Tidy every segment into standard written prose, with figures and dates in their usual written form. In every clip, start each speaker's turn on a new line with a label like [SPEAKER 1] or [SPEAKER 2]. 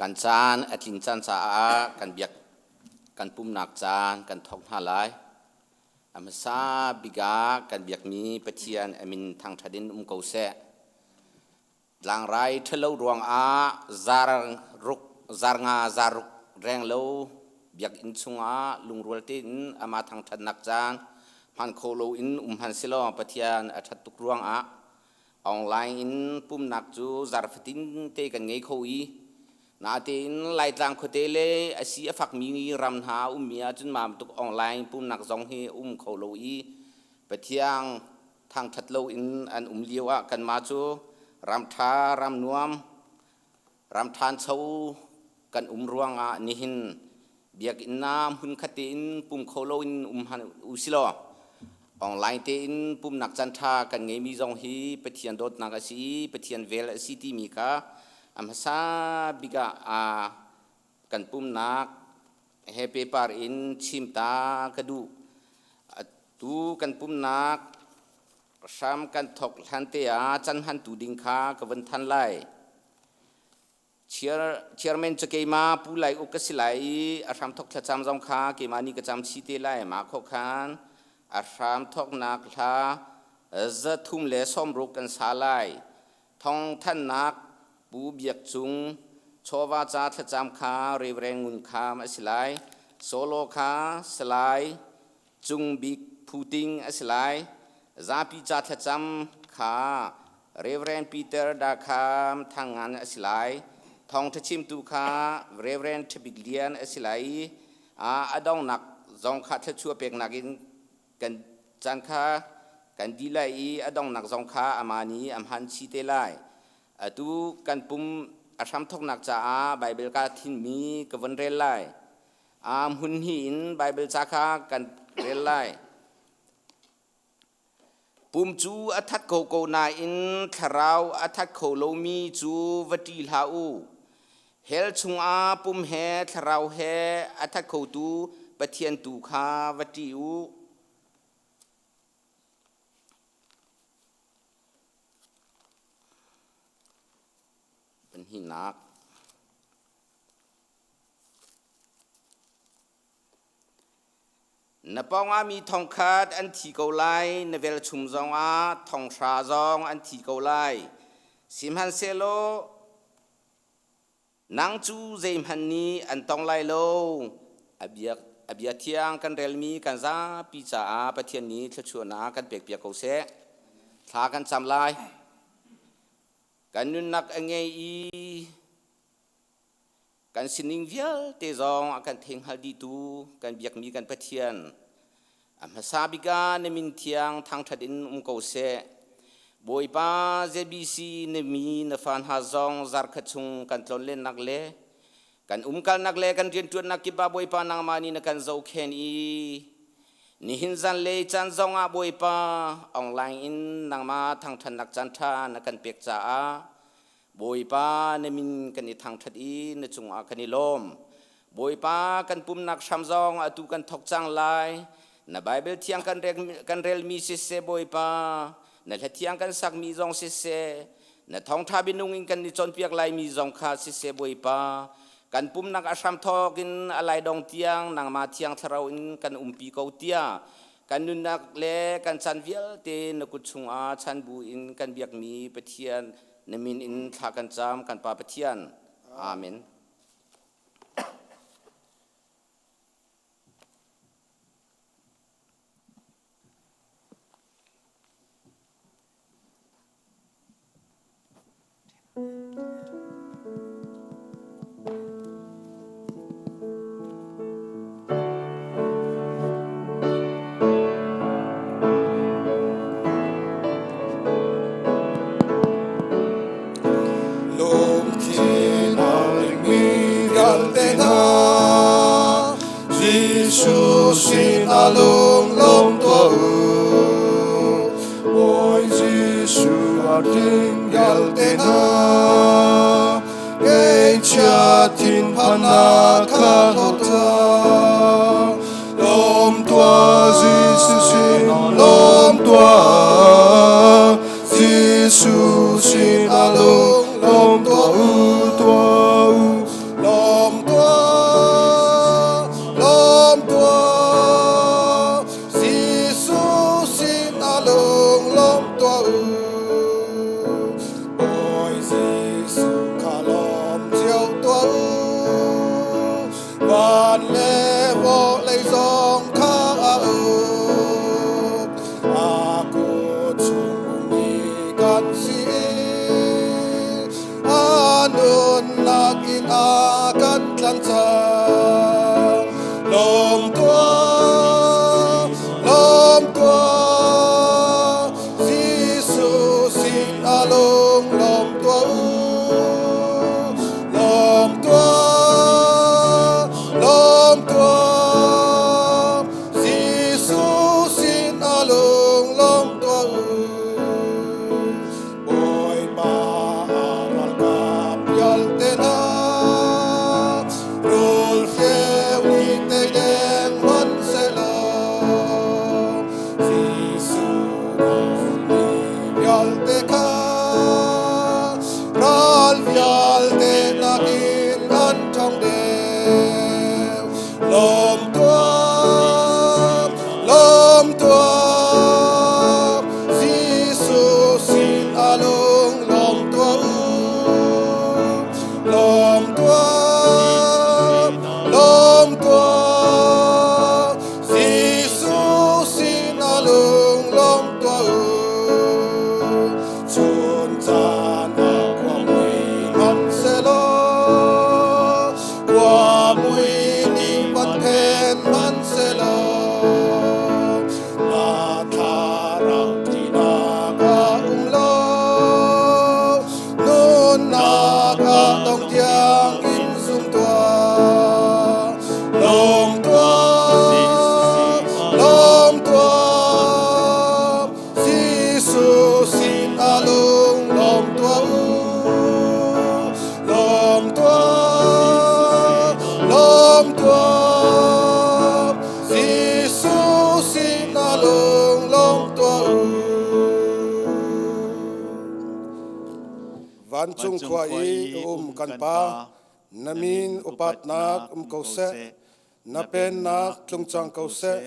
[SPEAKER 1] Kan caan a tlin caan caah kan biak kan pumnak caan kan thawk hna lai. A hmasa bik ah kan biakmi Pathian a min thangṭhat in um ko seh. Tlangrai ṭhalo ruangah zar ruk zar nga zar ruk reng lo biakinn chungah lungrual tein amah thangṭhatnak caan hman kho loin um hmanh silaw Pathian a ṭhat tuk ruangah online in pumnak cu zar fatin te kan ngei kho i natein Laitlang khuate le a si a fakmi ram hna a ummi ahcun mah bantuk online pumnak zong hi um kho lo i Pathian thangṭhat loin an um lio ah kanmah cu ram ṭha ram nuam ram ṭhancho kan um ruangah nihin biakinn ah hmunkhat tein pum kho loin um hmanh usilaw online tein pumnak caan ṭha kan ngeimi zong hi Pathian dawtnak a si i Pathian vel a si timi kha a hmasa bik ah kan pumnak he pepar in chim ta ka duh. Atu kan pumnak hram kan thawk hlan te ah can hantu ding kha ka vun than lai. Chairman cu keimah Pu Lai Uk ka si lai i a hramthawk thlacam zong kha keimah nih ka cam chih te lai. Mah khawh khan a hramthawknak hla 360 kan sa lai. Thawngthanhnak Pu Biak Cung chawva ca thlacam kha Reverend Ngun Kham a si lai. Solo kha Salai Cung Bik Phu Ting a si lai. Zapi ca thlacam kha Reverend Peter Dakham Thang Ngan a si lai. Thawngṭha chimtu kha Reverend Ṭhabik Lian a si lai i a donghnak zong kha thluachuah peknak in kan caan kha kan dih lai i a donghnak zong kha amah nih a hman chih te lai. Atu kan pum a hramthawknak caah Baibal kaa thimmi ka vun rel lai. A hmun hnih in Baibal ca kha kan rel lai. Pum cu a that ko ko nain thlarau a that kho lomi cu va ṭih hlah u. Hell chungah pum he thlarau he a that khotu Pathian tu kha va ṭih u. Pahnihnak. Na pawngah mi thongkhat an thi ko lai, na velchum zongah thonghra zong an thi ko lai. Sihmanhsehlaw nang cu zeihmanh nih an tong lai lo. A bia, a bia thiang kan relmi kan zapi caah Pathian nih thluachuahnak kan pekpiak ko seh. Thla kan cam lai. Kan nunnak a ngei i Kan sining vialte zong a kan theihngal dihtu kan biakmi kan Pathian, a hmasa bik ah na min thiang thangṭhat in um ko seh. Bawipa ZBC na mi na fa hna zong zarkhat chung kan tlonlennak le kan umkalnak le kan rianṭuannak kip ah Bawipa nangmah nih na kan zohkhen i nihin zanlei caan zong ah Bawipa online in nangmah thangṭhatnak caanṭha na kan pek caah Bawipa na min kan i thangṭhat i na cungah kan i lawm. Bawipa kan pumnak hram zong atu kan thawk cang lai. Na Baibal thiang kan, kan relmi siseh Bawipa, na hla thiang kan sakmi zong siseh, na thawngṭha bianung in kan i cawnpiak laimi zong kha siseh Bawipa, kan pumnak a hram thawk in a laidong tiang nangmah thiang thlarau in kan umpi ko tiah kan nunnak le kan caan vialte na kut chungah chan bu in kan biakmi Pathian Na min in thla kan cam kan Pa Pathian. Amen.
[SPEAKER 2] Lungthin a ringmi vialte hna, Jesuh sinah lunglawm tuah u. Bawi Jesuh a tling vialte hna, Ngeihchia thinphannak kha hlawt cang. Lawm tuah Jesuh sin lawm tuah. Jesuh sin ah lung lawm tuah u tuah u. Thihnak in a kan tlan cang. Lawm tuah, lawm tuah, Jesuh sin a lung lawm tuah u. Lawm tuah, lawm tuah, Jesuh sin a lung lawm tuah u. Bawipa a ralkap vialte hna, rul hreu nih tei deng hmanhsehlaw, Jesuh dawtmi vialte kha ral vialte nakin an ṭhawng deuh. Lawm tuah, lawm tuah, Jesuh sin a lung lawm tuah u. Lawm tuah, lawm tuah, Jesuh sin a lung lawm tuah u. Chun caan ah khua mui hmanhsehlaw, khua mui nih van phen hmanhsehlaw, na thlarau ṭihnak a um lo. Nunnak ah dong tiang in zum tuah. Lawm tuah, lawm tuah, Jesuh sin a lung lawm tuah u. Lawm tuah, lawm tuah, Jesuh sin a lung lawm tuah u. Vancung khua i um kan Pa, na min upatnak um ko seh, na pennak tlung cang ko seh,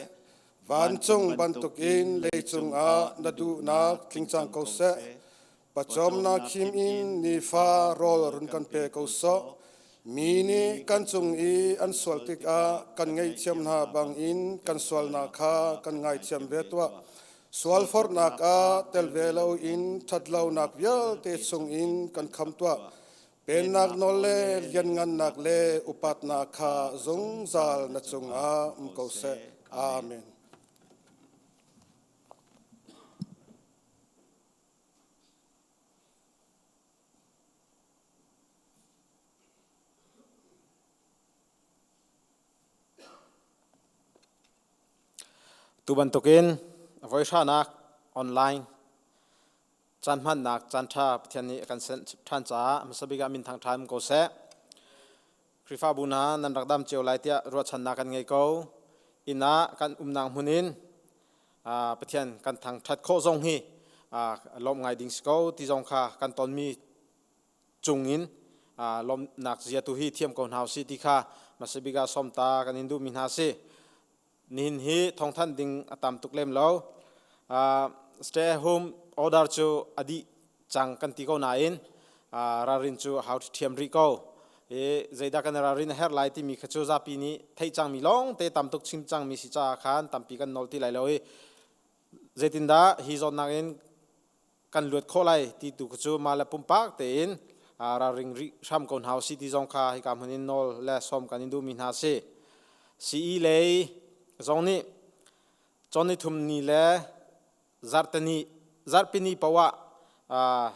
[SPEAKER 2] vancung bantukin leicung ah na duhnak tling cang ko seh. Pawcawmnak khim in nifa rawl run kan pe ko sawh. Mi nih kan cung i an sual tikah kan ngaihthiam hna bangin kan sualnak kha kan ngaithiam ve tuah. Sualforhnak ah tel ve loin ṭhatlonak vialte chungin kan kham tuah. Pennak nawl le lianngannak le upatnak kha zungzal na cungah um ko seh. Amen.
[SPEAKER 3] Tu bantukin voihranak online caan hmannak caan ṭha Pathian nih a kan senh ṭhan caah hmasa bik ah min thang ṭhan ko seh. Khrihfabu hna nan rak dam cio lai tiah ruahchannak kan ngei ko. Inn ah kan umnak hmun in Pathian kan thangṭhat khawh zong hi lawmh ngai ding si ko ti zong kha kan tonmi cungin lawmhnak zia tu hi thiam ko hna usih ti kha hmasabik ah sawmta kan in duhmi hna si. Nihin hi thawngthanh ding a tam tuk lem lo. Stay at home order cu a dih cang kan ti ko nain ralrin cu hau ṭhiam rih ko. I zeidah kan ralrin a herh lai timi kha cu zapi nih theih cangmi lawng te tam tuk chim cangmi si caah khan tampi kan nawl ti lai lo i zeitindah hi zawtnak in kan luat khawh lai ti tu cu mah le pumpak tein ralring rih hram ko hna usih ti zong kha hika hmun in nawl le sawm kan in duhmi hna si. CE lei zong nih cawn ni thum ni le zarhteni zarhpini poah ah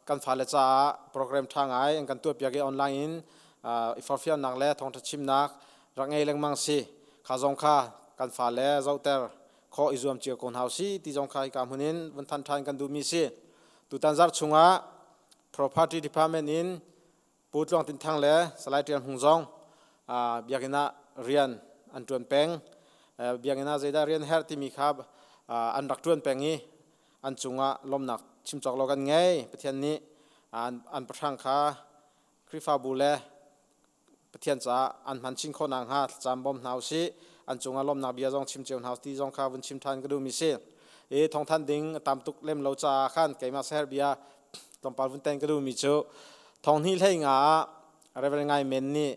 [SPEAKER 3] kan fale caah program ṭha ngai an kan tuahpiak i online in i forhfialnak le thawngṭha chimnak rak ngei lengmang si. Kha zong kha kan fale zohter khawh i zuam cio ko hna usih ti zong kha hika hmun in vun than ṭhan kan duhmi si. Tutan zarh chungah Property Department in Pu Tluang Tin Thang le Salai Ṭial Hmung zong biakinn ah rian an ṭuan peng. Biakinn ah zeidah rian herh timi kha an rak ṭuan peng i an cungah lawmhnak chim cawk lo kan ngei. Pathian nih an pahrang kha Khrihfabu le Pathian caah an hman chin khawh nakhnga thlacam bawm hna usih. An cungah lawmhnak bia zong chim cio hna ti zong kha vun chim ṭhan ka duhmi si. I thawngthanh ding a tam tuk lem lo caah khan keimah saher bia tlawmpal vun ten ka duhmi cu thong hnih hlei nga ah Reverend Ngai Men nih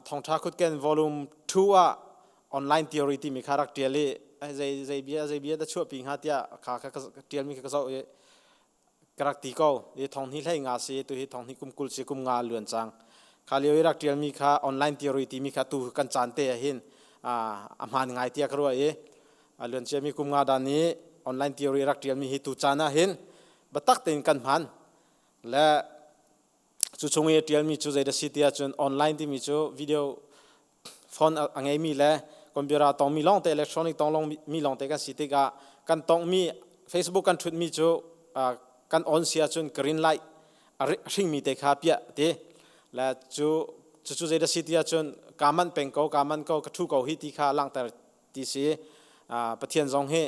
[SPEAKER 3] thongṭha khutken volume 2 ah online theory timi kha rak ṭial i zei zei bia zei bia da chuahpi hnga tiah kha kha ṭialmi kha ka zoh i Ka rak ti ko. I thong hnih hlei nga si tu hi thong hnih kum 20 si kum nga luan cang. Kha lio i rak ṭialmi kha online theory timi kha tu kan caan te ah hin a hmaan ngai tiah ka ruah i a luan ciami kum nga dan i online theory rak ṭialmi hi tu caan ah hin biatak tein kan hman. Le cu chung i ṭialmi cu zei dah si tiah cun online timi cu video phone a ngeimi le computer a tongmi lawngte electronic tong mi lawngte kan si tikah kan tongmi Facebook kan ṭhutmi cu kan on si ahcun green light a hringmi te kha piah ti le cu cucu zei dah si ti ahcun kaa manh peng ko kaa manh ko ka ṭhu ko hi ti kha langhter ti si. Pathian zong hi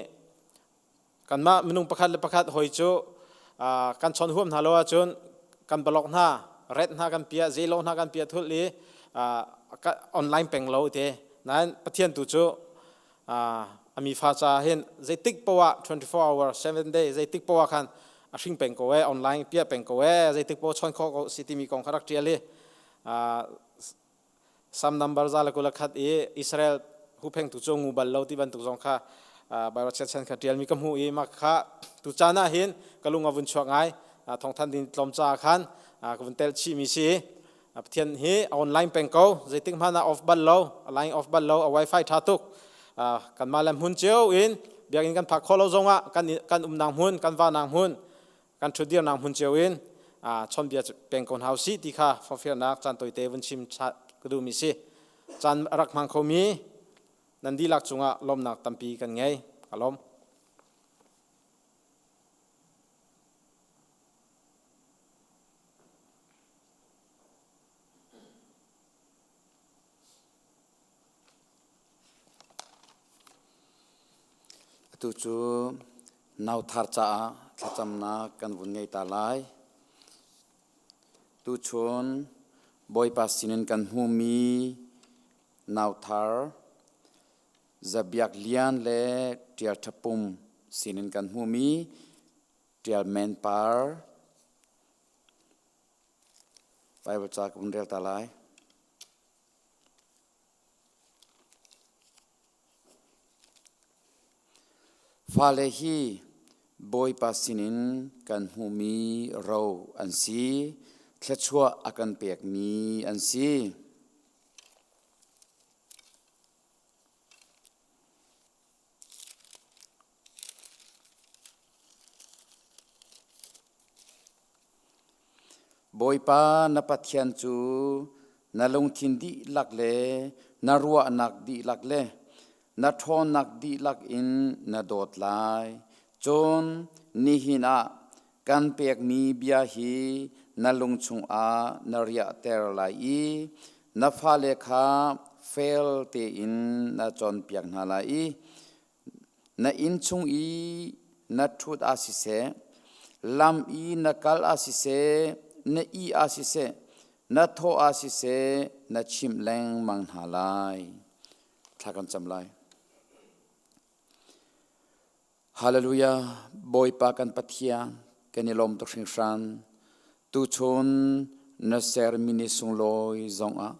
[SPEAKER 3] Kanmah minung pakhat le pakhat hoi cu kan chon huam hna lo ahcun kan block hna, red hna kan piah, zelo hna kan piah thul i online peng lo te. Nain Pathian tu cu a mi fa ca hin zeitik poah 24 hour 7 day zeitik poah khan a hring peng ko e online piah peng ko e zeitik poah chon kho ko si timi kong kha rak tial i Sam number 121 i Israel huphengtu cu ngu bal lo ti bantuk zong kha Baibal chiatchan kha ṭialmi ka hmuh i mah kha tu caan ah hin ka lung a vun chuak ngai. Thawngthan ding tlawm caah khan ka vun telh chihmi si. Pathian hi online peng ko, zeitik hmanh ah off bal lo, a line off bal lo, a wifi ṭha tuk. Kanmah le hmun cio in biakinn kan phak khawh lo zongah kan umnak hmun, kan vahnak hmun, kan ṭhutdirnak hmun cio in chawnbia peng ko hna usih ti kha forhfialnak caan tawite vun chim ka duhmi si. Caan a rak hmang khomi nan dihlak cungah lawmnak tampi kan ngei. Ka lawm.
[SPEAKER 4] Atu cu nauthar caah thlacamnak kan vun ngei ta lai. Tuchun Bawipa sinin kan hmuhmi nauthar Zabiak Lian le Ṭial Ṭha Pum sinin kan hmuhmi Ṭial Men Par Baibal ca ka vun rel ta lai. Fale hi Bawipa sinin kan hmuhmi ro an si, thluachuah a kan pekmi an si. Bawipa na Pathian cu na lungthin dihlak le na ruahnak dihlak le na ṭhawnnak dihlak in na dawt lai. Cun nihin ah kan pekmi bia hi na lung chungah na riahter lai i na fale kha fel tein na cawnpiak hna lai i Na inn chung i na ṭhut ah siseh, lam i na kal ah siseh, na ih ah siseh, na thawh ah siseh, na chimh lengmang hna lai. Thla kan cam lai. Hallelujah! Bawipa kan Pathian, kan i lawm tuk hringhran. Tuchun na sermi ni sunglawi zongah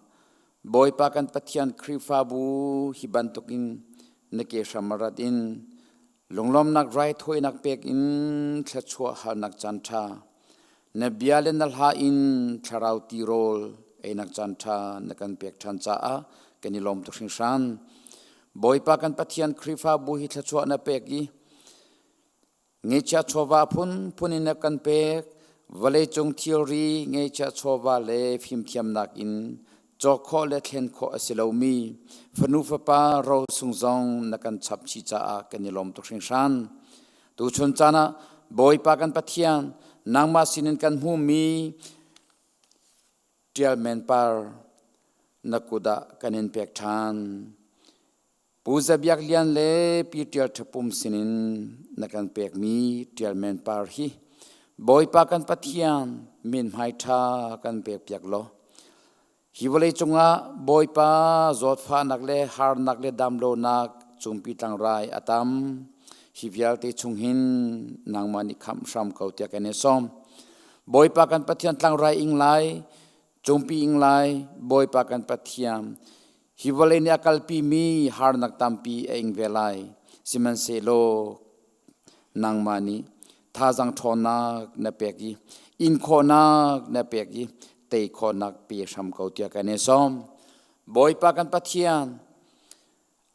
[SPEAKER 4] Bawipa kan Pathian Khrihfabu hi bantukin na ke hram a rat in lunglawmnak raithawinak pek in thluachuah halnak caan ṭha na bia le na hla in thlarau tirawl einak caan ṭha na kan pek ṭhan caah kan i lawm tuk hringhran. Bawipa kan Pathian Khrihfabu hi thluachuah na pek i Ngeihchiah chawva phunphun in a kan pek. Vawleicung thilri ngeihchiah chawva le fimthiamnak in cawk khawh le thlen khawh a si lomi fanu fapa rosung zong na kan chap chih caah kan i lawm tuk hringhran. Tuchun caan ah Bawipa kan Pathian nangmah sinin kan hmuhmi ṭial men par na kut ah kan in pek ṭhan. Pu Za Biak Lian le Pi Ṭial Ṭha Pum sinin na kan pekmi Ṭial Men Par hi Bawipa kan Pathian mithmai ṭha kan pekpiak law hi vawlei cungah Bawipa zawtfahnak le harnak le damlonak cungpi tlangrai a tam. Hi vialte chung hin nangmah nih khamh hram ko tiah kan i sawm. Bawipa kan Pathian tlangrai ing lai, cungpi ing lai, Bawipa kan Pathian Hi vawlei nih a kalpimi harnak tampi a ing ve lai. Sihmanhsehlaw nangmah nih Thazang ṭhawnnak na pek i in khawhnak na pek i tei khawhnak pe hram ko tiah kan i sawm. Bawipa kan Pathian,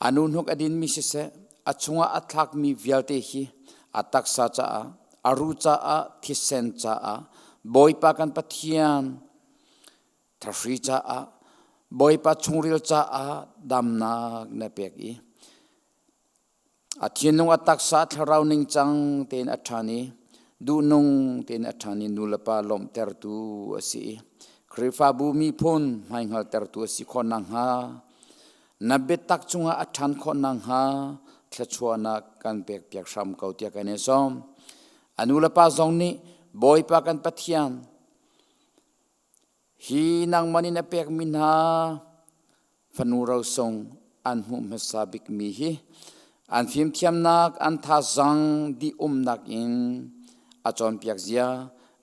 [SPEAKER 4] a nu hnuk a dinmi siseh, a chungah a thlakmi vialte hi a taksa caah, a ru caah, thisen caah, Bawipa kan Pathian, thahri caah, Bawipa chungril caah damnak na pek i a thinlung a taksa thlarau ningcang tein a ṭhan i duhnung tein a ṭhan i nulepa lawmhtertu a si i Khrihfabu miphun hmaihngaltertu a si khawh nakhnga na biatak cungah a ṭhan khawh nakhnga thluachuahnak kan pekpiak hram ko tiah kan i sawm. A nulepa zong nih Bawipa kan Pathian Hi nangmah nih na pekmi hna fanu rosung an hmuh hmasa bikmi hi an fimthiamnak an thazaang dih umnak in a cawnpiak zia,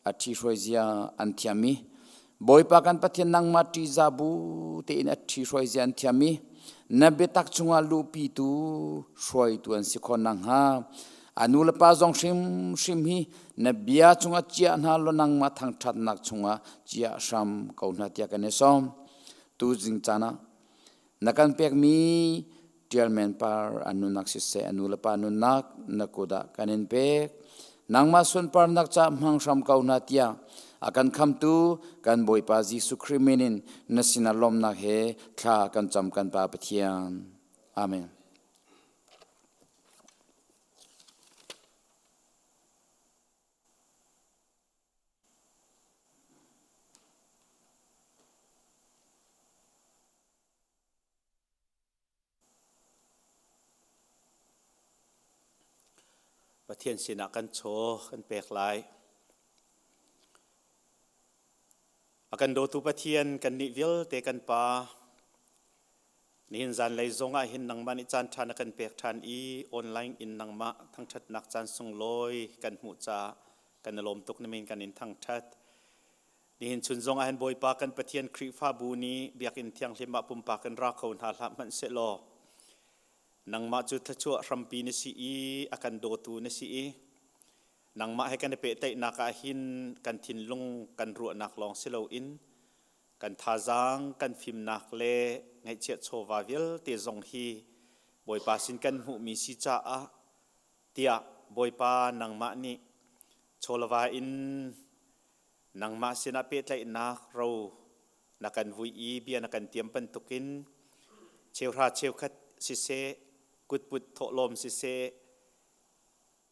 [SPEAKER 4] a ṭhihruai zia an thiam i Bawipa kan Pathian nangmah ṭihzah bu tein a ṭhihruai zia an thiam i na biatak chungah luhpitu hruaitu an si khawh nakhnga a nu le pa zong hrimhrim hi na bia chungah chiah hna law nangmah thangṭhatnak chungah chiah hram ko hna tiah kan i sawm. Tu zing caan ah na kan pekmi ṭialmen par an nunnak siseh a nu le pa nunnak na kut ah kan in pek. Nangmah sunparnak ca hmang hram ko hna tiah a kan khamtu kan Bawipa Jesuh Khrih min in na sinah lawmhnak he thla kan cam kan Pa Pathian. Amen.
[SPEAKER 5] Pathian sinah kan chaw kan pek lai. A kan dawtu Pathian kan nih vialte kan Pa Nihin zanlei zong ah hin nangmah nih caan ṭha na kan pek ṭhan i online in nangmah thangṭhatnak caan sunglawi kan hmuh caah kan i lawm tuk na min kan in thangṭhat. Nihin chun zong ah hin Bawipa kan Pathian Khrihfabu nih Biakinn thianghlim ah pumpak in ra kho hna hlah hmanh sehlaw nangmah cu thluachuah hrampi na si i a kan dawtu na si i nangmah he kan i pehtlaihnak ah hin kan thinlung kan ruahnak lawng si loin Kan thazaang, kan fimnak le ngaihchiah chawva vialte zong hi Bawipa sin kan hmuhmi si caah tiah Bawipa nangmah nih chawlava in nangmah sinah pehtlaihnak ro na kan vui i bia na kan tiam bantukin cheuhra cheukhat siseh, kutput thawhlawm siseh,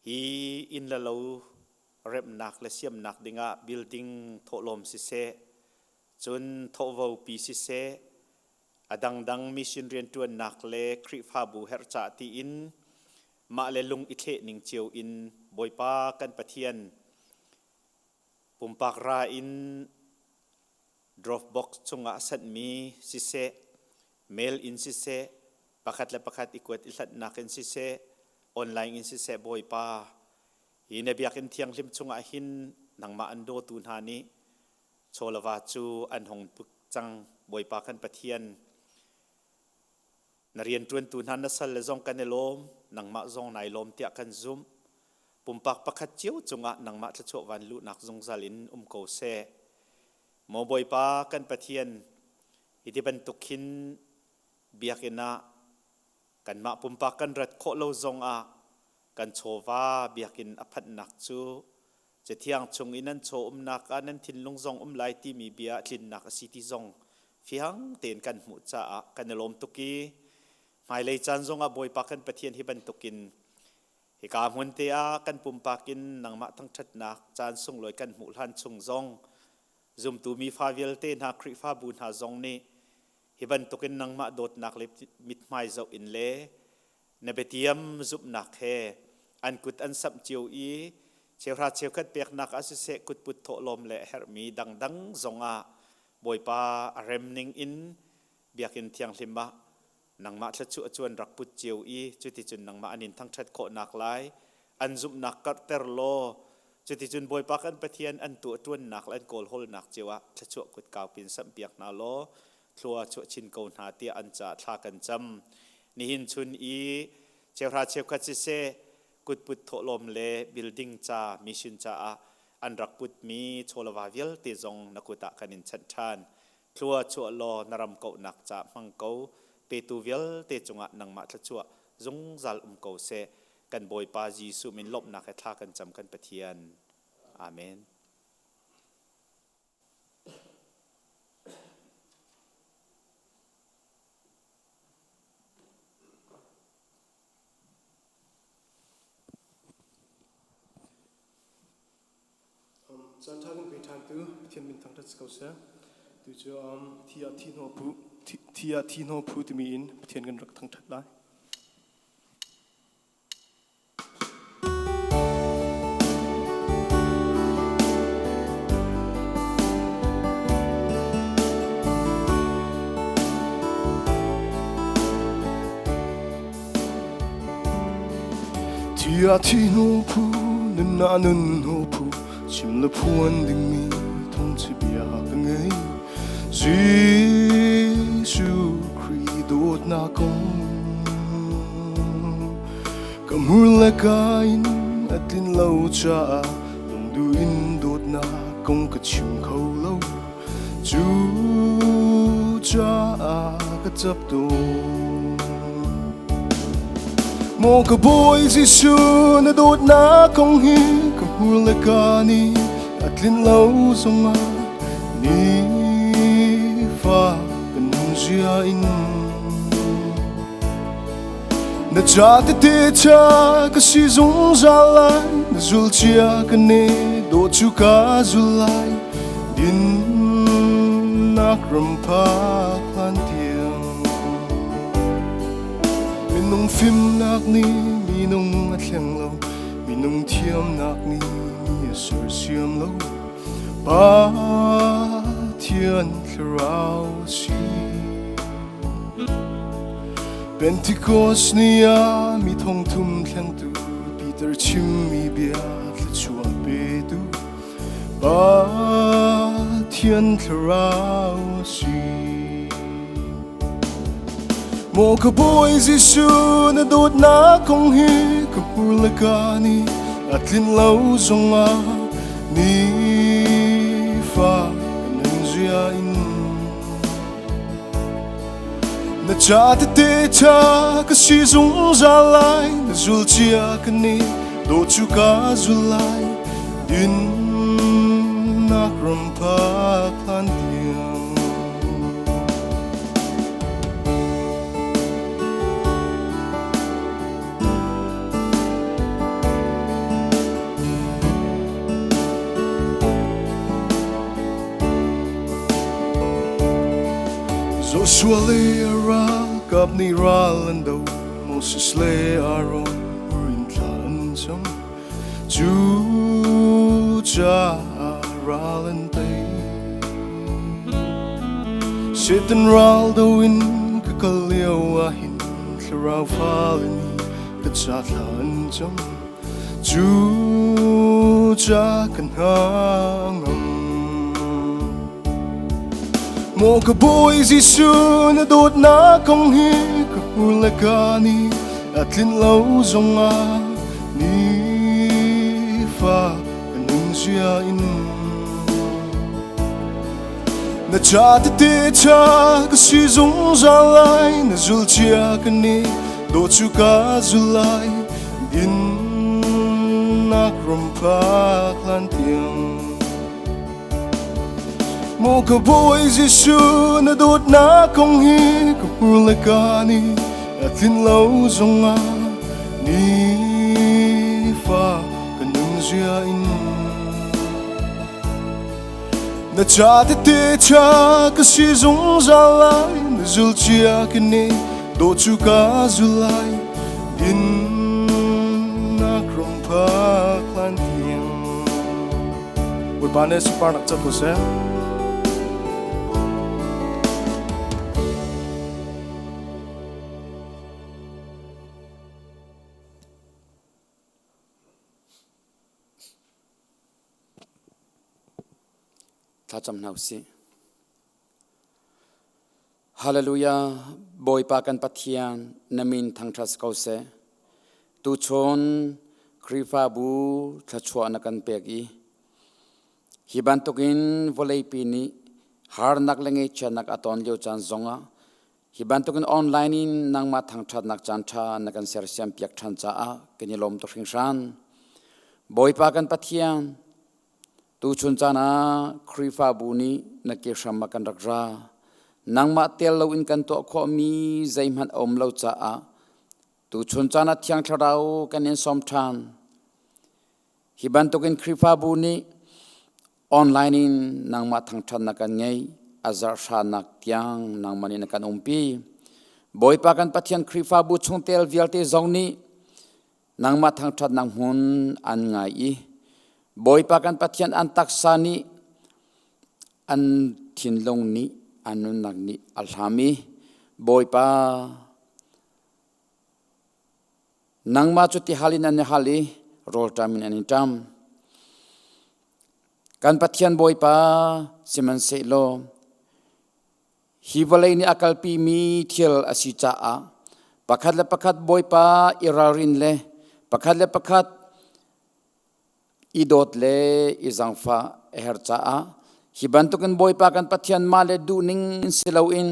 [SPEAKER 5] hi inn le lo remhnak le siamnak dingah building thawhlawm siseh, cun thawhvopi siseh, a dangdang mission rianṭuannak le Khrihfabu herh cah tiin mah le lung i thleh ning cio in Bawipa kan Pathian pumpak ra in Dropbox chungah sanhmi siseh, mail in siseh, pakhat le pakhat i kuat i hlatnak in siseh, online in siseh Bawipa hi na biakinn thianghlim chungah hin nangmah an dawtu hna nih chawlava cu an hung puk cang Bawipa kan Pathian na rianṭuantu hna na sal le zong kan i lawm nangmah zong nai lawm tiah kan zumh pumpak pakhat cio cungah nangmah thluachuah van luhnak zungzal in um ko seh maw Bawipa kan Pathian hi ti bantuk hin biakinn ah kanmah pumpak kan rat khawh lo zong ah kan chawva biakinn a phanhnak cu Cathiang chung i nan chaw umnak ah nan thinlung zong um lai timi bia tlinnak a si ti zong fiang tein kan hmuh caah kan i lawm tuk i hmailei caan zongah Bawipa kan Pathian hi bantukin hika hmun te ah kan pumpak in nangmah thangṭhatnak caan sunglawi kan hmuh hlan chung zong zumtu mi fa vialte hna Khrihfabu hna zong nih hi bantukin nangmah dawtnak le mithmai zoh in le na biatiam zumhnak he an kut an samh cio i cheuhra cheukhat peknak ah siseh kutput thawhlawm le a herhmi dangdang zongah Bawipa a rem ning in biakinn thianghlim ah nangmah thluachuah cu an rak put cio i cuticun nangmah an in thangṭhat khawhnak lai an zumhnak karhter law cuticun Bawipa kan Pathian an tuahṭuannak le an kawlhawlnak cio ah thluachuah kutkau pin samhpiak hna law thlua chuah chin ko hna tiah an caah thla kan cam. Nihin chun i cheuhra cheukhat siseh, Kutput thawhlawm le building ca mission caah an rak putmi chawlava vialte zong na kut ah kan in chanh ṭhan. Thlua chuah law na ram kauhnak ca hmang ko. Petu vialte cungah nangmah thluachuah zungzal um ko seh. Kan Bawipa Jesuh min lawmhnak he thla kan cam kan Pathian. Amen.
[SPEAKER 6] Caan ṭha kan pe ṭhantu Pathian min thangṭhat si ko seh. Tu cu thi ah thi hnaw phu thi ah thi hnaw phu timi in Pathian kan rak thangṭhat lai. Thi ah thi hnu phu nun ah nun hnu phu chim le phuan dingmi thawngṭha bia ka ngei Jesuh Khrih dawtnak kong ka hmur le ka in a tlin lo caah lungduh in dawtnak kong ka chim kho lo Cu caah ka ṭap tawn. Maw ka Bawi Jesuh na dawtnak kong hi ka hmur le ka nih a tlin lo zongah nifa ka nunzia in na ca tete cha ka si zungzal lai na zul cia ka ne dawh cu ka zul lai Dinnak ram phak hlan tiang minung fimnak nih minung a thleng lo minung thiamnak nih mi a sersiam lo Pathian thlarau a si Pentecost ni ah mi thongthum thlengtu Peter chimmi bia thluachuah petu Pathian thlarau a si. Maw ka Bawi Jesuh na dawtnak kong hi ka hmur le ka nih a tlin lo zongah nifa ka nunzia in na ca tete ṭha ka si zungzal lai na zul cia ka nih dawh cu ka zul lai dinnak ram phak hlan tiang. Joshua le a ralkap nih ral an do Moses le Aaron rin thla an cam cu caah ral an tei Satan ral do in ka kal lio ah hin thlarau fale nih ka ca thla an cam Cu ca kan hngam. Maw ka Bawi Jesuh na dawtnak kong hi ka hmur le ka nih a tlin lo zongah nifa ka nunzia in na ca tete ṭha ka si zungzal lai na zul cia ka nih dawh cu ka zul lai Dinnak ram phak hlan tiang Maw ka Bawi Jesuh na dawtnak kong hi ka hmur le ka nih a tlin lo zongah nifa ka nunzia in na ca tete ṭha ka si zungzal lai na zul cia ka nih dawh cu ka zul lai dinnak ram phak hlan tiang Bawipa nih sunparnak co ko seh.
[SPEAKER 4] Thlacam hna usih. Hallelujah Bawipa kan Pathian na min thangṭhat ko seh. Tuchun Khrihfabu thluachuah na kan pek i hi bantukin vawleipi nih harnak le ngaihchiatnak a ton lio caan zongah hi bantukin online in nangmah thangṭhatnak caan ṭha na kan sersiam piak ṭhan caah kan i lawm tuk hringhran. Bawipa kan Pathian, tuchun caan ah Khrihfabu nih na ke hram ah kan rak ra. Nangmah tel loin kan tuah khawhmi zeihmanh a um lo caah tuchun caan ah Thiang Thlarau kan in sawm ṭhan. Hi bantukin Khrihfabu nih online in nangmah thangṭhatnak kan ngei, a zarh hranak tiang nangmah nih na kan umpi. Bawipa kan Pathian Khrihfabu chungtel vialte zong nih nangmah thangṭhatnak hmun an ngai i Bawipa kan Pathian an taksa nih an thinlung nih an nunnak nih a hlam i Bawipa Nangmah cu tihal in an i hal i rawlṭam in an i ṭam. Kan Pathian Bawipa, sihmanhsehlaw hi vawlei nih a kalpimi thil a si caah pakhat le pakhat Bawipa i ralrin le pakhat le pakhat i dawt le i zaangfah a herh caah hi bantukin Bawipa kan Pathian mah le duhning in si loin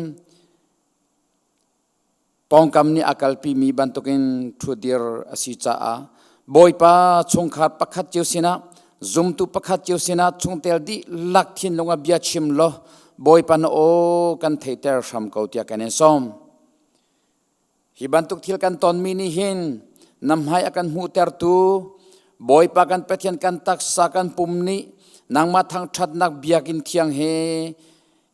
[SPEAKER 4] Pawngkam nih a kalpimi bantukin ṭhudir a si caah Bawipa chungkhar pakhat cio sinah zumtu pakhat cio sinah chungtel dihlak thinlung ah bia chim law Bawipa na aw kan theihter hram ko tiah kan in sawm. Hi bantuk thil kan tonmi nih hin na hmai a kan hmuhtertu Bawipa kan Pathian kan taksa kan pum nih nangmah thangṭhatnak biakinn thiang he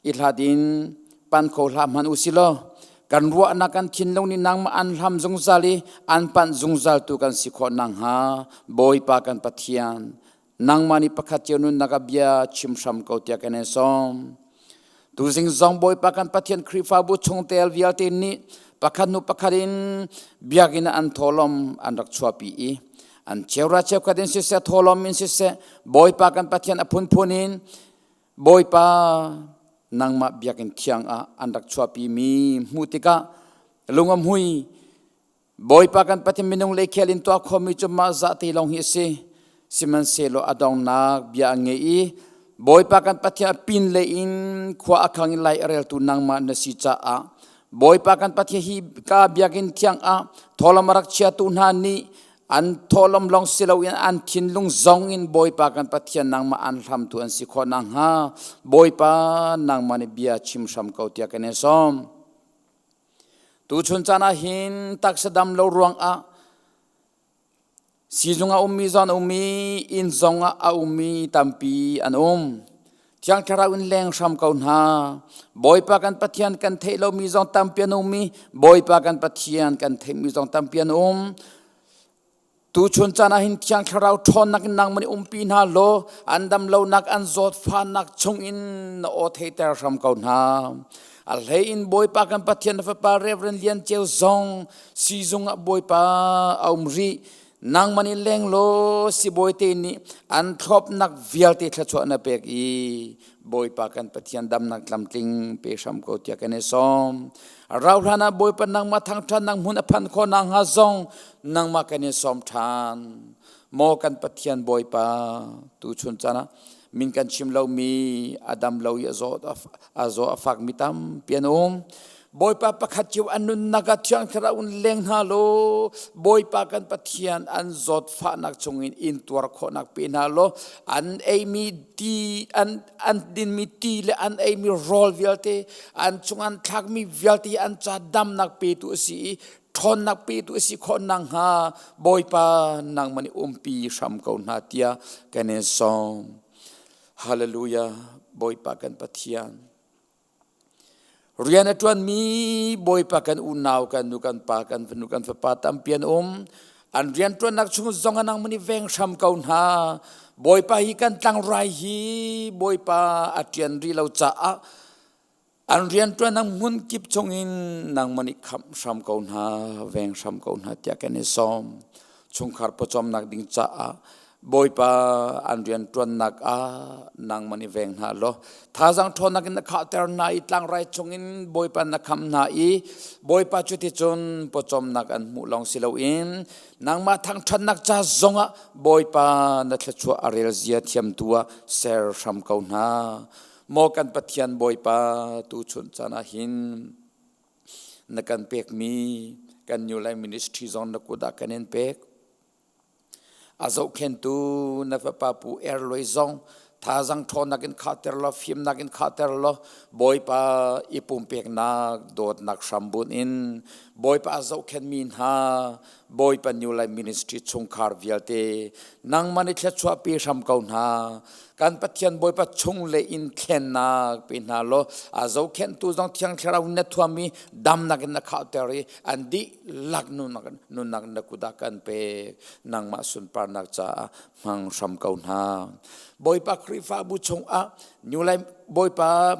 [SPEAKER 4] i hlat in pan kho hlah hmanh u si law kan ruahnak kan thinlung nih nangmah an hlam zungzal i an panh zungzal tu kan si khawh nakhnga Bawipa kan Pathian nangmah nih pakhat cio nunnak ah bia chim hram ko tiah kan in sawm. Tuzing zong Bawipa kan Pathian Khrihfabu chungtel vialte nih pakhat hnu pakhat in biakinn ah an thawhlawm an rak chuahpi i an cheura cheukhat in siseh thawhlawm in siseh Bawipa kan Pathian a phunphun in Bawipa nangmah biakinn thiang ah an rak chuahpimi hmuh tikah lung a hmui. Bawipa kan Pathian minung lei khel in tuah khomi cu mah zah te lawng hi a si. Sihmanhsehlaw a donghnak bia a ngei i Bawipa kan Pathian a pin lei in khua a khang i lai a reltu nangmah na si caah Bawipa kan Pathian hi ka biakinn thiang ah thawlawm a rak chiatu hna nih an thawhlawm lawng si loin an thinlung zong in Bawipa kan Pathian nangmah an hlamtu an si khawh nakhnga Bawipa nangmah nih bia chim hram ko tiah kan in sawm. Tuchun caan ah hin taksa dam lo ruangah siizung ah ummi zong an um i inn zong ah a ummi tampi an um. Thiang Thlarau in leng hram ko hna. Bawipa kan Pathian kan theih lomi zong tampi an um i Bawipa kan Pathian kan theihmi zong tampi an um. Tuchun caan ah hin Thiang Thlarau ṭhawnnak in nangmah nih umpi hna law an dam lonak an zawtfahnak chungin na aw theihter hram ko hna. A hlei in Bawipa kan Pathian na fapa Reverend Lian Ceu zong siizung ah Bawipa a um rih. Nangmah nih leng law sibawi te nih an thlopnak vialte thluachuah na pek i Bawipa kan Pathian damnak tlamtling pe hram ko tiah kan i sawm. Rau hlan ah Bawipa nangmah thangṭhatnak hmun a phanh khawh nakhnga zong nangmah kan i sawm ṭhan. Maw kan Pathian Bawipa tuchun caan ah min kan chim lomi a dam lo i a zaw a fakmi tampi an um. Bawipa pakhat cio an nunnak ah Thiang Thlarau in leng hna law Bawipa kan Pathian an zawtfahnak chungin in tuar khawhnak pe hna law an eimi ti an an dinmi ti le an eimi rawl vialte an chung an thlakmi vialte an ca damnak petu a si i ṭhawnnak petu a si khawh nakhnga Bawipa nangmah nih umpi hram ko hna tiah kan in sawm. Hallelujah Bawipa kan Pathian. Rian a ṭuanmi Bawipa kan unau, kan nu, kan pa, kan fanu, kan fapa tampi an um. An rianṭuannak chung zong ah nangmah nih veng hram ko hna. Bawipa hi kan tlangrai hi Bawipa a ṭian rih lo caah an rianṭuannak hmun kip chungin nangmah nih khamh hram ko hna, veng hram ko hna tiah kan i sawm. Chungkhar pawcawmnak ding caah Bawipa an rian ṭuannak ah nangmah nih veng hna law thazaang ṭhawnnak in na khahter hna i tlangrai chungin Bawipa na kham hna i Bawipa cuticun pawcawmnak an hmuh lawng si loin nangmah thangṭhatnak ca zongah Bawipa na thluachuah a rel zia thiamtu ah ser hram ko hna. Maw kan Pathian Bawipa tuchun caan ah hin na kan pekmi kan New Life Ministry zong na kut ah kan in pek. A zohkhentu na fapa Pu Er Luai zong thazaang ṭhawnnak in khahter law fimnak in khahter law Bawipa i pumpeknak dawtnak hrambunh in Bawipa a zohkhenhmi hna Bawipa New Life Ministry chungkhar vialte nangmah nih thluachuahpi hram ko hna. Kan Pathian Bawipa chung le in thlennak pe hna law a zohkhenhtu zong Thiang Thlarau in na thuam i damnak in na khahter i an dihlak nunnak na kut ah kan pek. Nangmah sunparnak caah hmang hram ko hna. Bawipa Khrihfabu chungah New Life Bawipa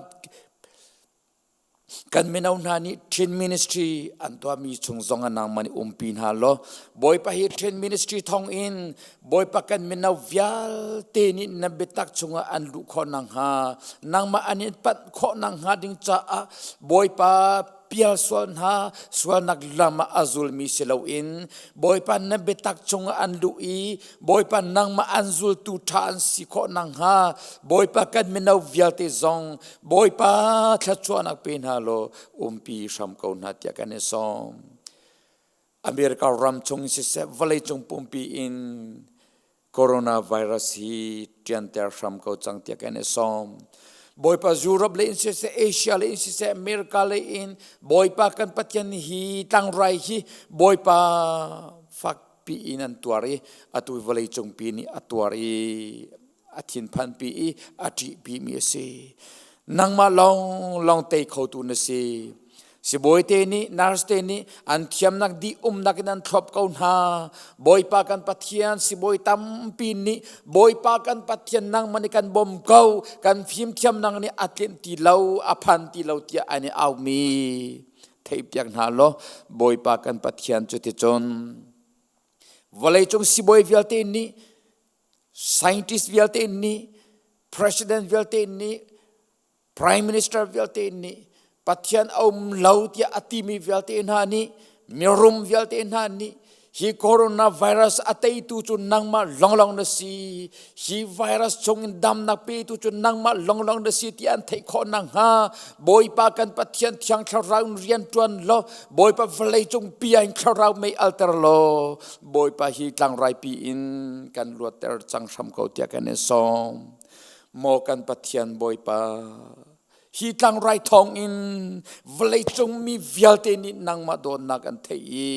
[SPEAKER 4] kan mino hna nih Chin Ministry an tuahmi chung zong ah nangmah nih umpi hna law Bawipa hi Chin Ministry thawng in Bawipa kan mino vialte nih na biatak chungah an luh khawh nakhnga nangmah an in panh khawh nakhnga ding caah Bawipa pial sual hna sualnak lam ah a zulmi si loin Bawipa na biatak chungah an luh i Bawipa nangmah an zultu ṭha an si khawh nakhnga Bawipa kan mino vialte zong Bawipa thluachuahnak pe hna law umpi hram ko hna tiah kan i sawm. America ram chung siseh vawleicung pumpi in coronavirus hi ṭianter hram ko cang tiah kan i sawm. Bawipa Europe le in siseh Asia le in siseh America le in Bawipa kan Pathian hi tlangrai hi Bawipa fakpi in an tuar i atu vawleicung pi nih a tuar i a thinphanpi i a ṭihpimi a si. Nangmah lawng lawng tei khotu na si. Sibawi te nih, nurse te nih an thiamnak dih umnak in an thlop ko hna. Bawipa kan Pathian sibawi tampi nih Bawipa kan Pathian nangmah nih kan bawm ko, kan fimthiamnak nih a tlinh ti lo, a phan ti lo tiah an i aumi theihpiak hna law Bawipa kan Pathian cuticun vawleicung sibawi vialte nih scientist vialte nih president vialte nih Prime Minister vialte nih Pathian a um lo tiah a timi vialte hna nih mirum vialte hna nih hi coronavirus a teitu cu nangmah longlong na si hi virus chungin damnak petu cu nangmah longlong na si ti an theih khawh nakhnga Bawipa kan Pathian thiang thlarau in rian ṭuan law Bawipa vawlei cung pi ah in thlarau mei alter law Bawipa hi tlangrai pi in kan luatter cang hram ko tiah kan in sawm. Maw kan Pathian Bawipa, hi tlangrai thawngin vawleicung mi vialte nih nangmah dawtnak an theih i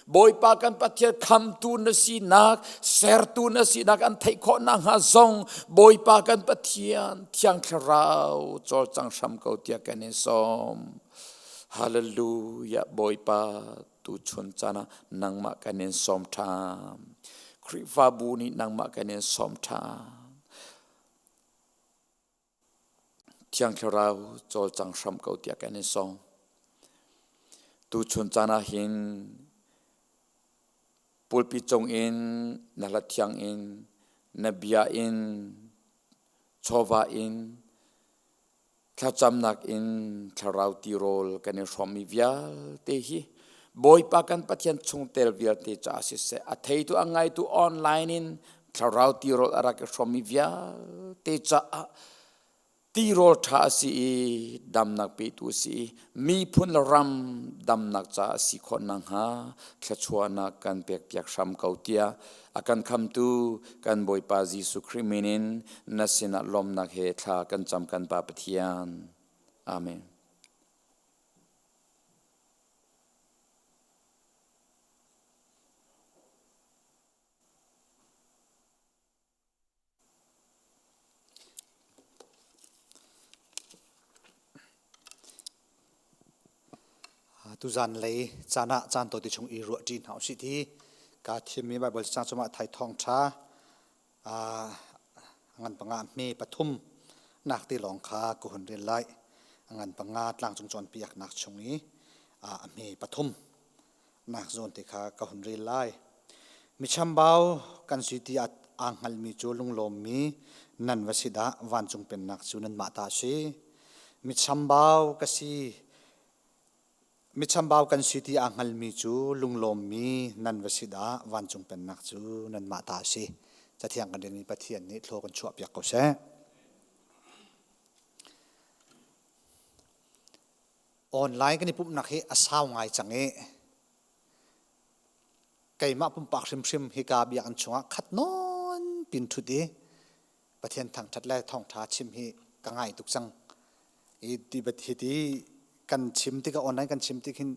[SPEAKER 4] Bawipa kan Pathian khamtu na sinak, sertu na sinak an theih khawh nakhnga zong Bawipa kan Pathian Thiang Thlarau cawlcang hram ko tiah kan in sawm. Hallelujah Bawipa tuchun caan ah nangmah kan in sawm ṭhan. Khrihfabu nih nangmah kan in sawm ṭhan. Thiang Thlarau cawlcang hram ko tiah kan in sawm. Tuchun caan ah hin pulpi cung in na hla thiang in na bia in chawva in thlacamnak in thlarau tirawl kan i hrawmmi vialte hi Bawipa kan Pathian chungtel vialte caah siseh a theitu a ngaitu online in thlarau tirawl a rak i hrawmmi vialte caah tirawl ṭha a si i damnak petu a si i miphun le ram damnak caah a si khawh nakhnga thluachuahnak kan pekpiak hram ko tiah a kan khamtu kan Bawipa Jesuh Khrih min in na sinah lawmnak he thla kan cam kan Pa Pathian. Amen.
[SPEAKER 7] Tuzan lei caan ah caan tawite chung i ruah ṭi hna usih ti kaa thimmi Baibal cacang cungah thai thawngṭha ngan panga hme pathum nak ti lawng kha ka hun rel lai. Ngan panga tlangcung cawnpiaknak chung i a hme pathum nak zawn te kha ka hun rel lai. Mi chambau kan si ti a aa hngalmi cu lunglawmmi nan va si dah vancung pennak cu nanmah ta a si. Mi chambau ka si mi chambau kan si ti aa hngalmi cu lunglawmmi nan va si dah vancung pennak cu nanmah ta a si. Cathiang kan relmi Pathian nih thlaw kan chuahpiak ko seh. Online kan i pumhnak hi a sau ngai cang i keimah pumpak hrimhrim hika biakinn chungah khat nawn pin ṭhut i Pathian thangṭhat le thawngṭha chim hi ka ngai tuk cang. I ti ti kan chim tikah online kan chim tik hin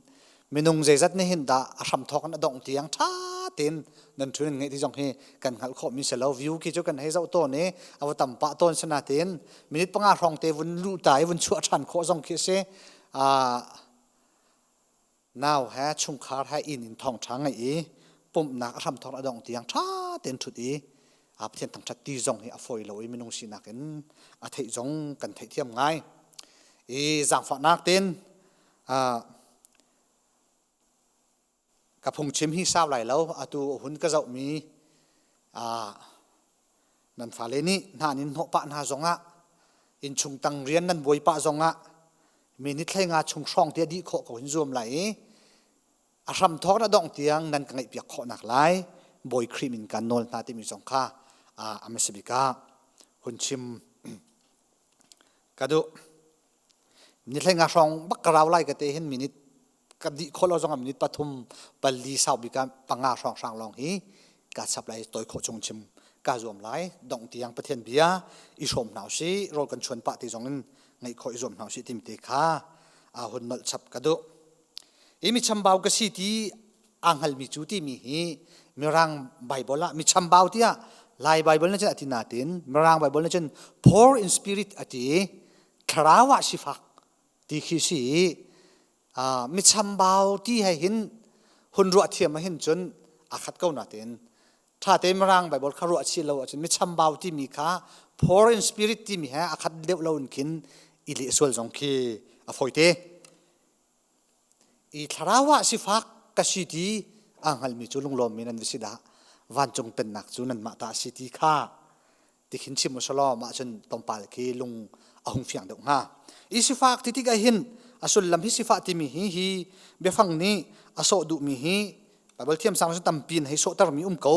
[SPEAKER 7] minung zeizat nih hin dah a hramthawk in a dongh tiang ṭha tein nan ṭhu nan ngeih ti zong hi kan hngalh khawhmi si lo. View khi cu kan hei zoh tawn i a va tam pah tawn si nain minute panga hrawng te vun luh ta i vun chuah ṭhan khawh zong khi a si. Nau he chungkhar he inn in thawngṭha ngeih i pumhnak a hramthawk a dongh tiang ṭha tein ṭhut i a Pathian thangṭhat ti zong hi a fawi lo i minung sinak in a theih zong kan theihthiam ngai. I zaangfahnak tein ka phungchim hi sau lai lo atu hun ka zohmi nan fale nih hna nin hnawh pah hna zongah innchung tang rian nan buai pah zongah mi ni thlei nga chung hrawng te dih khawh ko hin zuam lai i a hram thawk na dongh tiang nan ka ngaihpiak khawh nak lai Bawi Khrih min kan nawl hna timi zong kha a hmasa ah hun chim ka duh. Ni hlei nga hrawng bak ka rau lai ka te hin minute ka dih khawh lo zong ah minute pathum pali sau bik ah panga hrawng hrang lawng hi ka chap lai toi khawh chung chim ka zuam lai dongh tiang Pathian bia i hrawm hna usih rawl kan chuan pah ti zong in ngaih khawh i zuam hna usih timi te kha a hun nolh chap ka duh. Hi mi chambau ka si ti aa hngalmi cu timi hi Mirang Bible ah mi chambau tiah Lai Bible na cun a ti natin Mirang Bible na cun poor in spirit a ti thlarau ah sifak ti khi si i mi chambau ti he hin hun ruah thiam ah hin cun a khat ko natin ṭha te Mirang Bible kha ruah chih lo ahcun mi chambau timi kha poor in spirit timi he a khat deuh lo in khin i leh sual zong khi a fawi te. I thlarau ah sifak ka si ti aa hngalmi cu lunglawmmi nan va si dah. Vancung pennak cu nanmah ta a si ti kha tikhin chim u selaw mah cun tlawmpal khi lung a hung fiang deuh hnga. I sifak ti tikah hin a sullam hi sifah timi hi hi biafang nih a sawh duhmi hi Baibal thiamsang cu tampi in hei sawhtermi um ko.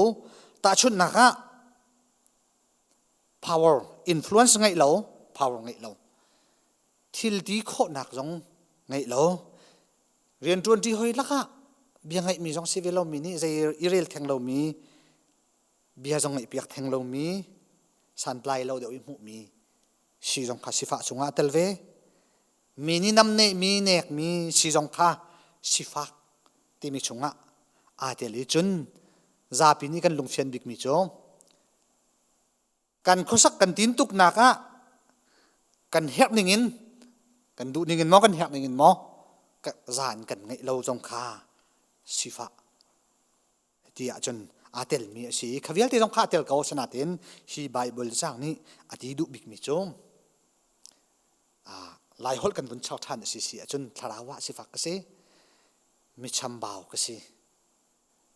[SPEAKER 7] Tahchunhnak ah power influence ngeih lo power ngeih lo thil ti khawhnak zong ngeih lo rianṭuanṭi hoi lakah bia ngaihmi zong si ve lomi nih zei i rel theng lomi bia zong ngaihpiak theng lomi santlai lo deuh i hmuhmi si zong kha sifah chungah a tel ve mi nih namnehmi nekmi si zong kha sifak timi chungah aa tel i cun zapi nih kan lungfian bikmi cu kan khuasak kan tin tuknak ah kan herh ning in kan duh ning in maw kan herh ning in maw zan kan ngeih lo zong kha sifah ti ahcun aa telmi a si i kha vialte zong kha aa tel ko asinain hi Bible caang nih a ti duh bikmi cu Laiholh kan vun char ṭhan a si si ahcun thlarau ah sifak ka si mi chambau ka si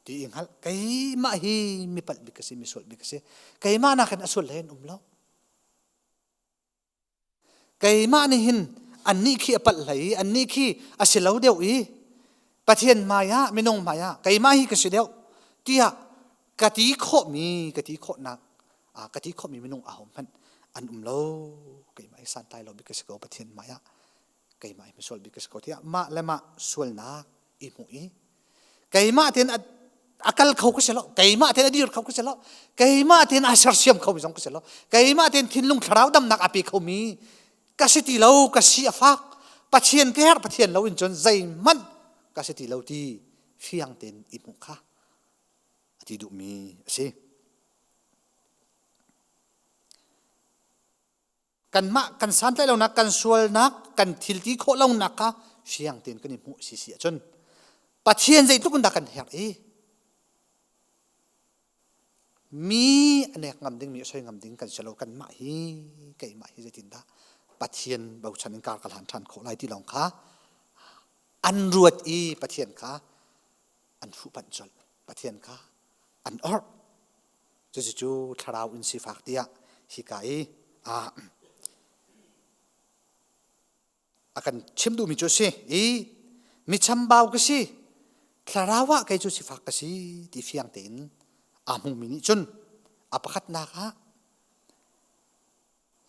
[SPEAKER 7] ti i hngalh keimah hi mi palh bik ka si mi sual bik ka si keimah nakin a sual hlei an um lo Keimah nih hin annih khi a palh hlei i annih khi a si lo deuh i Pathian hmaiah minung hmaiah keimah hi ka si deuh tiah ka ti khawhmi ka ti khawhnak ka ti khawhmi minung ahohmanh an um lo keimah hi santlai lo bik ka si ko Pathian hmaiah keimah hi misual bik ka si ko tiah mah le mah sualnak i hmuh i keimah tein a kal kho ka si lo keimah tein a dir kho ka si lo keimah tein a sersiam kho mi zong ka si lo keimah tein thinlung thlarau damnak a pe kho mi ka si ti lo ka si a fak Pathian ka herh Pathian lo in cun zeihmanh ka si ti lo ti fiang tein i hmuh kha a ti duhmi a si. Kanmah kan santlaih lonak kan sualnak kan thil ti khawh lonak kha fiang tein kan i hmuh si si ahcun Pathian zeitluk in dah kan herh i mi a nek ngam ding mi a soi ngam ding kan si lo kanmah hi keimah hi zeitindah Pathian bochan in kar ka hlan ṭhan khawh lai ti lawng kha an ruat i Pathian kha an fuhpanh colh Pathian kha an orh. Cucu thlarau in sifak tiah hika i a a kan chim duhmi cu a si i mi chambau ka si thlarau ah kei cu sifak ka si ti fiang tein aa hmumi nih cun a pakhatnak ah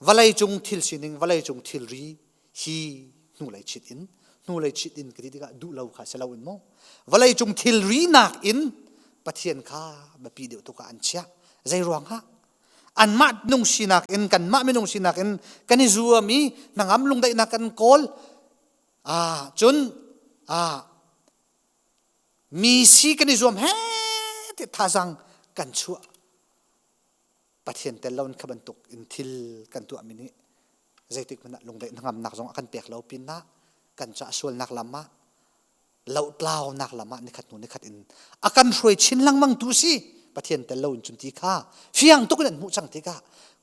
[SPEAKER 7] vawlei cung thil sining vawlei cung thilri hi hnulei chit in hnulei chit in ka ti tikah duh lo kha si lo in mu vawlei cung thilri nak in Pathian kha biapi deuh tuk ah an chiah zei ruang ah anmah nung sinak in kanmah minung sinak in kan i zuam i hnangam lungdaihnak kan kawl ah cun ah mi si kan i zuam he ti thazang kan chuah Pathian tel lo in kha bantuk in thil kan tuah mi nih zeitik hmanh ah lungdaih hnangamnak zong a kan pek lo pinah kan ca sualnak lam ah lohtlaunak lam ah nikhat hnu nikhat in a kan hruai chin lengmang tu si Pathian tel lo in cun ti kha fiang tuk in an hmuh cang tikah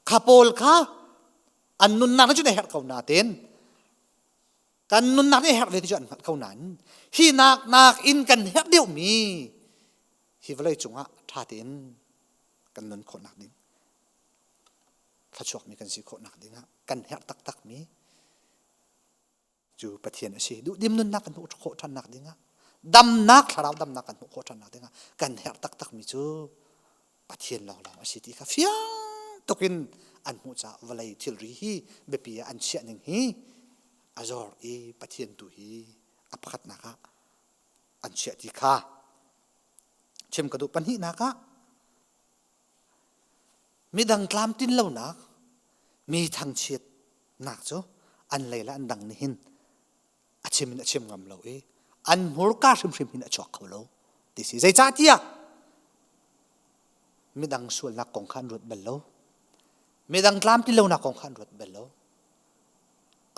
[SPEAKER 7] kha pawl kha an nunnak cun a herh ko nain kan nunnak nih a herh ve ti cu an hngalh ko nain hi nak nak in kan herh deuhmi hi vawlei cungah ṭha tein kan nun khawhnak ding thluachuakmi kan si khawhnak dingah kan herh taktakmi cu Pathian a si. Duhdim nunnak kan hmuh khawh ṭhannak dingah damnak thlarau damnak kan hmuh khawh ṭhannak dingah kan herh taktakmi cu Pathian lawnglawng a si ti kha fiang tukin an hmuh caah vawlei thilri hi biapi ah an chiah ning hi a zor i Pathian tu hi a pakhatnak ah an chiah ti kha chim ka duh pahnihnak ah midang tlamtlin lonak mi thangchiat nak cu an lei le an dang nih hin a chim in a chim ngam lo i an hmurka hrimhrim hin a chuak kho lo ti si zeicahtiah midang sualnak kong kha an ruat bal lo midang tlamtlin lonak kong kha an ruat bal lo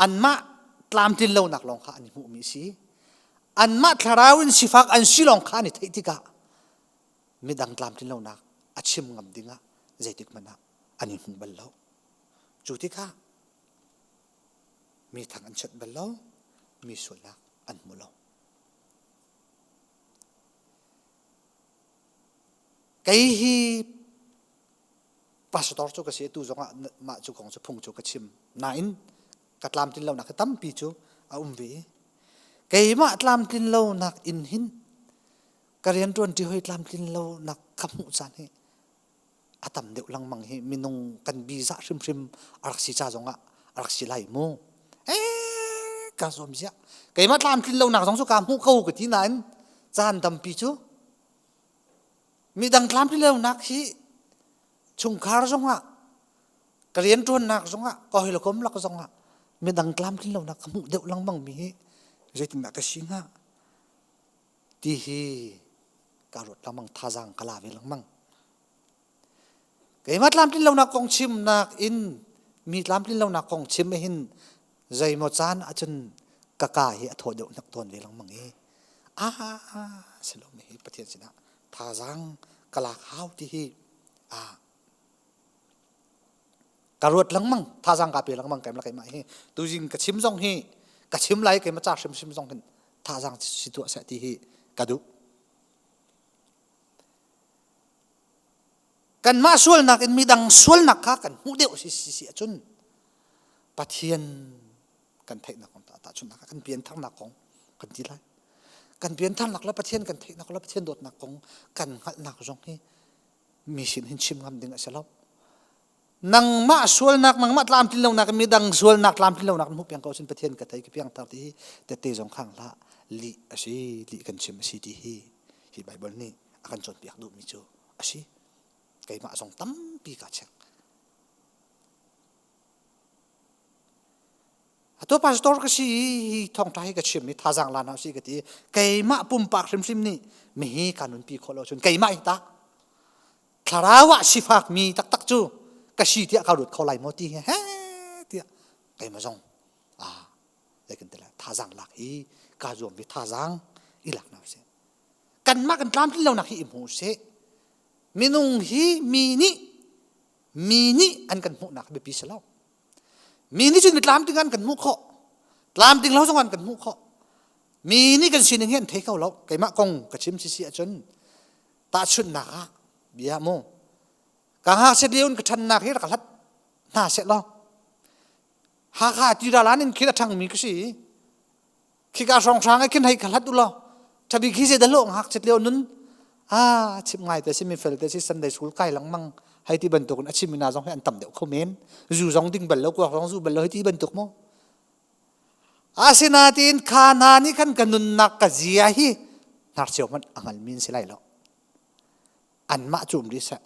[SPEAKER 7] anmah tlamtlin lonak lawng kha an i hmuhmi a si anmah thlarau in sifak an si lawng kha an i theih tikah midang tlamtlin lonak a chim ngam dingah zeitik hmanh ah an i hmu bal lo cu tikah mi thang an chat bal lo mi sualnak an hmu lo kei hi pastor cu ka si tu zongah mah cu kong cu phung cu ka chim nain ka tlamtlin lonak hi tampi cu a um ve keimah tlamtlin lonak in hin ka rianṭuan ṭi hoi tlamtlin lonak ka hmuh caan hi a tam deuh lengmang hi minung kan biza hrimhrim a rak si ca zongah a rak si lai mu eh ka zuam ziah keimah tlamtlin lonak zong cu ka hmuh ko ka ti nain caan tampi cu midang tlamtlin lonak hi chungkhar zongah ka rianṭuannak zongah ka hawikom lak zongah midang tlamtlin lonak ka hmuh deuh lengmang mi hi zeitindah ka si hnga ti hi ka ruat lengmang thazaang ka la ve lengmang keimah tlamtlin lonak kong chimnak in mi tlamtlin lonak kong chim hin zeimaw caan ahcun ka ka hi a thaw deuh hnak tawn ve lengmang i a si lo mi hi Pathian sinah thazaang ka lak hau ti hi a ka ruat lengmang thazaang ka pe lengmang keimah keimah hi tuzing ka chim zong hi ka chim lai keimah ca hrimhrim zong hin thazaang si tuah seh ti hi ka duh kanmah sualnak in midang sualnak kha kan hmuh deuh si si si ahcun Pathian kan theihnak kong tahchunhnak kan piantharnak kong kan ti lai kan piantharnak le Pathian kan theihnak le Pathian dawtnak kong kan hngalhnak zong hi mi sin hin chim ngam ding a si lo nangmah sualnak nangmah tlamtlin lonak midang sualnak tlamtlin lonak hmuh piang ko sin Pathian ka thei ka piangthar ti hi tete zong khang hlah lih a si lih kan chim a si ti hi hi Bible nih a kan cawnpiak duhmi cu a si keimah zong tampi ka check Atu pastor ka si hi thawngṭha hi ka chim i thazaang la hna usih ka ti keimah pumpak hrimhrim nih mihi ka nunpi khawh lo cun keimah hi tah thlarau ah sifak mi taktak cu ka si tiah ka ruat kho lai maw ti hi he tiah keimah zong ah zei kan ti lai thazaang lak hi ka zuam ve thazaang i lak hna usih kanmah kan tlamtlin lonak hi i hmu usih minung hi mi nih mi nih an kan hmuhnak biapi si lo Mi nih cun mi tlamtling an kan hmuh khawh. Tlamtling lo zong an kan hmuh khawh. Mi nih kan sining hi an thei kho lo. Keimah kong ka chim si si ahcun tahchunhnak ah bia mu. Ka ngakchiat lio in ka ṭhannak hi rak hlat hna seh law Hakha tiralan in khin a ṭhangmi ka si. Khika hrawnghrang ah khin hei ka hlat u law ṭhabi khi zei dah lawh ngakchiat lio nun ah chim ngai te si mi fel te si Sunday school kai lengmang hei ti bantuk in a chim mi hna zong hi an tam deuh kho men. Zu zong ding bal lo kuak zong zu bal lo hei ti bantuk mu. Asinain kha hna nih khan ka nunnak ka zia hi hnarcheu hmanh a hngalmi an si lai lo. Anmah cu um rih seh.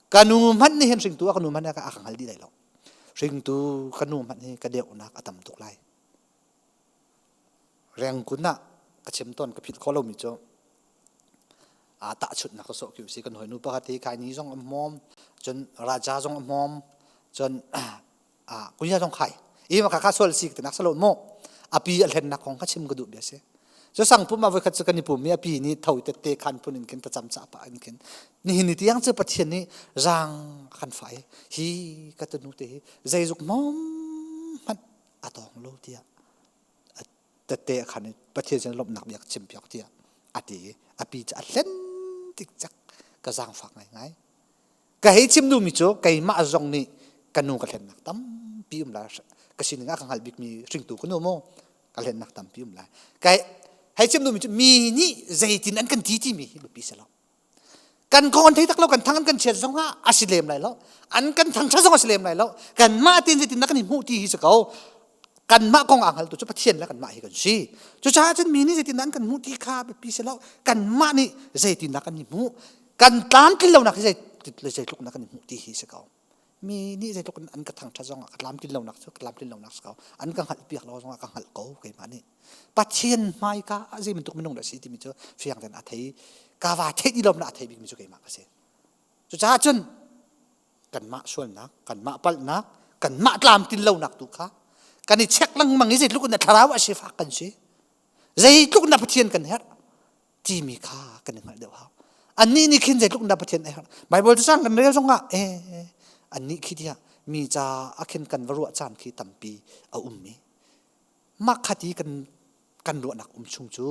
[SPEAKER 7] Ka nu hmanh nih hin hringtu a ka nu hmanh a ka hngal dih lai lo. Hringtu ka nu hmanh hi ka deuhnak a tam tuk lai. Rengkun ah ka chim tawn ka philh khawh lomi cu aa tahchunhnak ka sawh khi si kan hawinu pakhat hi khaini zong a hmawm cun raja zong a hmawm cun ah kunya zong khai i ma kha sual si tinak salo mo api a hlennak kong kha chim ka duh bia si cu sang pum a voi khat cu kan i pum mi api nih tho te te khan phun in khin tacam cha pa in khin nihin ni tiang cu pathian nih rang kan fai hi ka tunu te hi zeizuk mom hmanh a tong lo tiah tette a khan i Pathian sin lawmhnak bia ka chim piak tiah a ti i a pi cu a hlen tik cak ka zaangfak ngaingai ka hei chim duhmi cu keimah zong nih ka nu ka hlennak tampi um lai ka sining ah ka hngalh bikmi hringtu ka nu mu ka hlennak tampi um lai ka hei chim duhmi cu mi nih zeitin an kan ti timi hi biapi si lo kan kong an thei tak lo kan thang an kan chiat zong ah a si lem lai lo an kan thang ṭha zong a si lem lai lo kanmah tin zeitin na kan i hmuh ti hi si ko kanmah kong aa hngaltu cu Pathian le kanmah hi kan si cucaah cun mi nih zeitin an kan hmuh ti kha biapi si lo kanmah nih zeitin dah kan i hmuh kan tlamtlin lonak hi zeitluk na kan i hmuh ti hi si ko mi nih zeitluk in an ka thangṭhat zongah ka tlamtlin lonak cu ka tlamtlin lonak si ko an ka hngalh piak lo zongah ka hngalh ko keimah nih Pathian hmaika ah zei bantuk minung dah si timi cu fiang tein a thei ka va theih dih lom na a thei bikmi cu keimah ka si cucaah cun kanmah sualnak kanmah palhnak kanmah tlamtlin lonak tu kha kan i check lengmang i zeitluk in a thlarau a sifak kan si zeitluk na Pathian kan herh timi kha kan i hngalh deuh hau annih nih khin zeitluk dah Pathian a herh Bible cacang kan rel zongah eh annih khi tiah mi ca a khin kan va ruah caan khi tampi a um mi mah khat i kan kan ruahnak um chung cu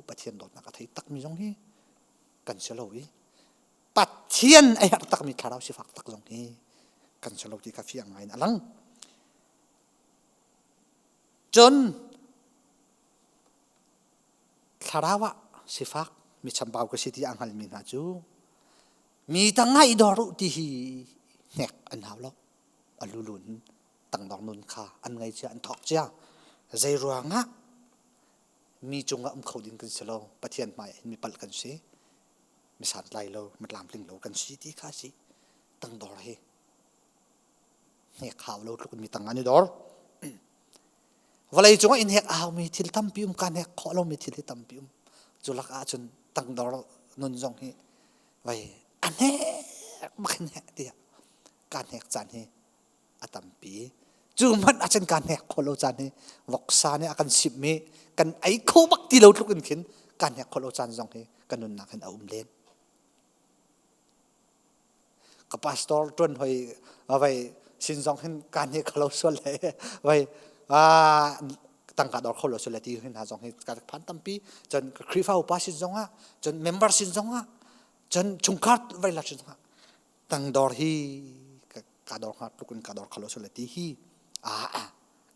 [SPEAKER 7] Pathian dawtnak a thei takmi zong hi kan si lo i Pathian a herh takmi thlarau sifak tak zong hi kan si lo ti kha fiang ngai in a lang cun Thlarau ah sifak mi chambau ka si ti a hngalmi hna cu mi tangah i dor u ti hi hnek an hau lo. A lulun tangdor nun kha an ngei cia an thawk cia. Zei ruangah mi cungah um kho ding kan si lo. Pathian hmai ah hin mi palh kan si. Mi santlai lo, mi tlamtling lo kan si ti kha si. Tangdor hi hnek hau lo tluk in mi tang an i dor. Vawlei cungah in hek a haumi thil tampi um kan hek khawh lomi thil hi tampi um. Cu lak ahcun tangdor nun zong hi vai a hnek bak in heh tiah kaa hnek caan hi a tampi. Cu hmanh ahcun kaa hnek khawh lo caan hi voksa nih a kan simh i kan ei kho bak ti lo tluk in khin kaa hnek khawh lo caan zong hi ka nunnak hin a um len. Ka pastor ṭuan hoi vai sin zong hin kaan hi khalo sual le vai tangka dor kho lo sual le ti hin hna zong hi ka phan tampi cun Khrihfa upa sin zong ah cun member sin zong ah cun chungkhar vai la sin zong ah tangdor hi ka dor hnga tluk in ka dor khalo sual le ti hi a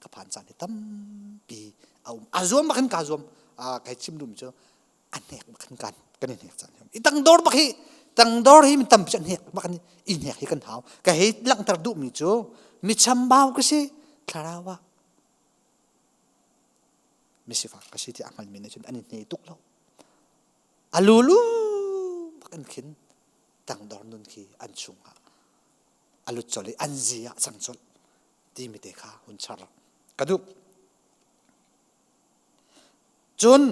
[SPEAKER 7] ka phan caan hi tampi a um a zuam bak in ka zuam kai chim dum cu a hnek bak kan kan kan i hnek caan i tangdor bak hi tangdor hi mi tampi an hnek bak i hnek hi kan hau ka hei langhter duhmi cu mi chambau ka si thlarau ah misifak ka si ti a hngalmi nih cun an i hne tuk lo a lulu bak in khin tangdor nun khi an chungah a lut colh i an zi ah cang colh timi te kha hun char ka duh Cun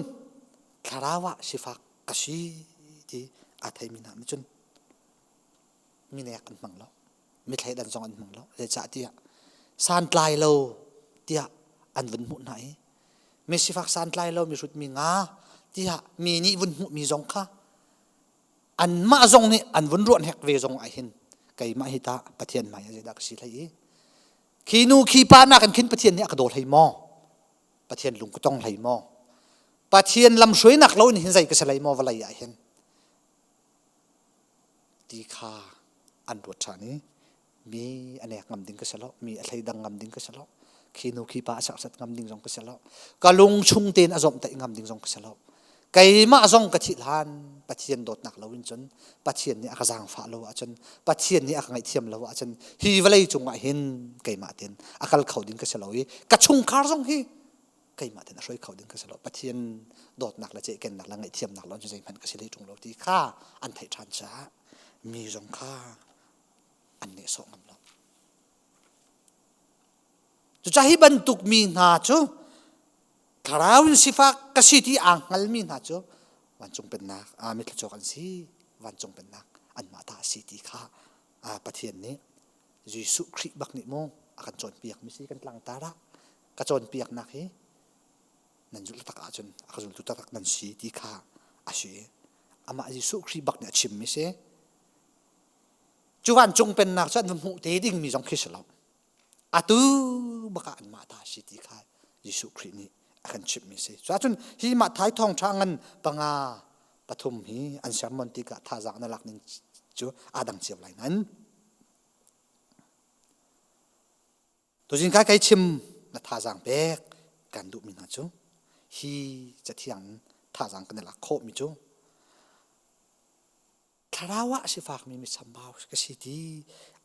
[SPEAKER 7] thlarau ah sifak ka si ti aa theimi hna nih cun minek an hmang lo, mi thleidan zong an hmang lo. Zeicahtiah santlai lo tiah an vun hmuh hna i mi sifak santlai lo mi hrutmi nga tiah mi nih vun hmuhmi zong kha anmah zong nih an vun ruah hnek ve zong ah hin keimah hi tah Pathian hmai ah zeidah ka si hlei i khi nu khi pa nakin khin Pathian nih a ka daw hlei maw? Pathian lung ka tong hlei maw? Pathian lamhruainak lo in hin zei ka si hlei maw vawlei ah hin? Ti kha an ruat ṭhan i mi a nek ngam ding ka si lo mi a thleidang ngam ding ka si lo khi nu khi pa a serhsat ngam ding zong ka si lo ka lung chung tein a zomhtaih ngam ding zong ka si lo keimah zong ka thih hlan Pathian dawtnak lo in cun Pathian nih a ka zaangfah lo ahcun Pathian nih a ka ngaihthiam lo ahcun hi vawlei cungah hin keimah tein a kal kho ding ka si lo i ka chungkhar zong hi keimah tein a hruai kho ding ka si lo Pathian dawtnak le ceihkennak le ngaihthiamnak lo cu zeihmanh ka si hlei ṭung lo ti kha an theih ṭhan caah mi zong kha an nehsawh ngam lo. Cucaah hi bantuk mi hna cu thlarau in sifak ka si ti aa hngalmi hna cu vancung pennak aa mithluachuak an si vancung pennak anmah ta a si ti kha Pathian nih Jesuh Khrih bak nih mu a kan cawnpiak mi si kan tlangtar ah ka cawnpiaknak hi nan zulh taktak ahcun a ka zultu taktak nan si ti kha a si amah Jesuh Khrih bak nih a chimmi si Cu vancung pennak cu an va hmuh te dingmi zong khi si lo. Atu bak ah anmah ta si ti kha Jesuh Khrih nih a kan chimhmi si. Cuahcun hi mah thai thawngṭha ngan panga pathum hi an sermon tikah thazaang na lak ning cu aa dang cio lai nan. Tuzing kai kai chim na thazaang pek kan duhmi hna cu hi cathiang thazaang kan i lak khawhmi cu Thlarau ah sifakmi michambau ka si ti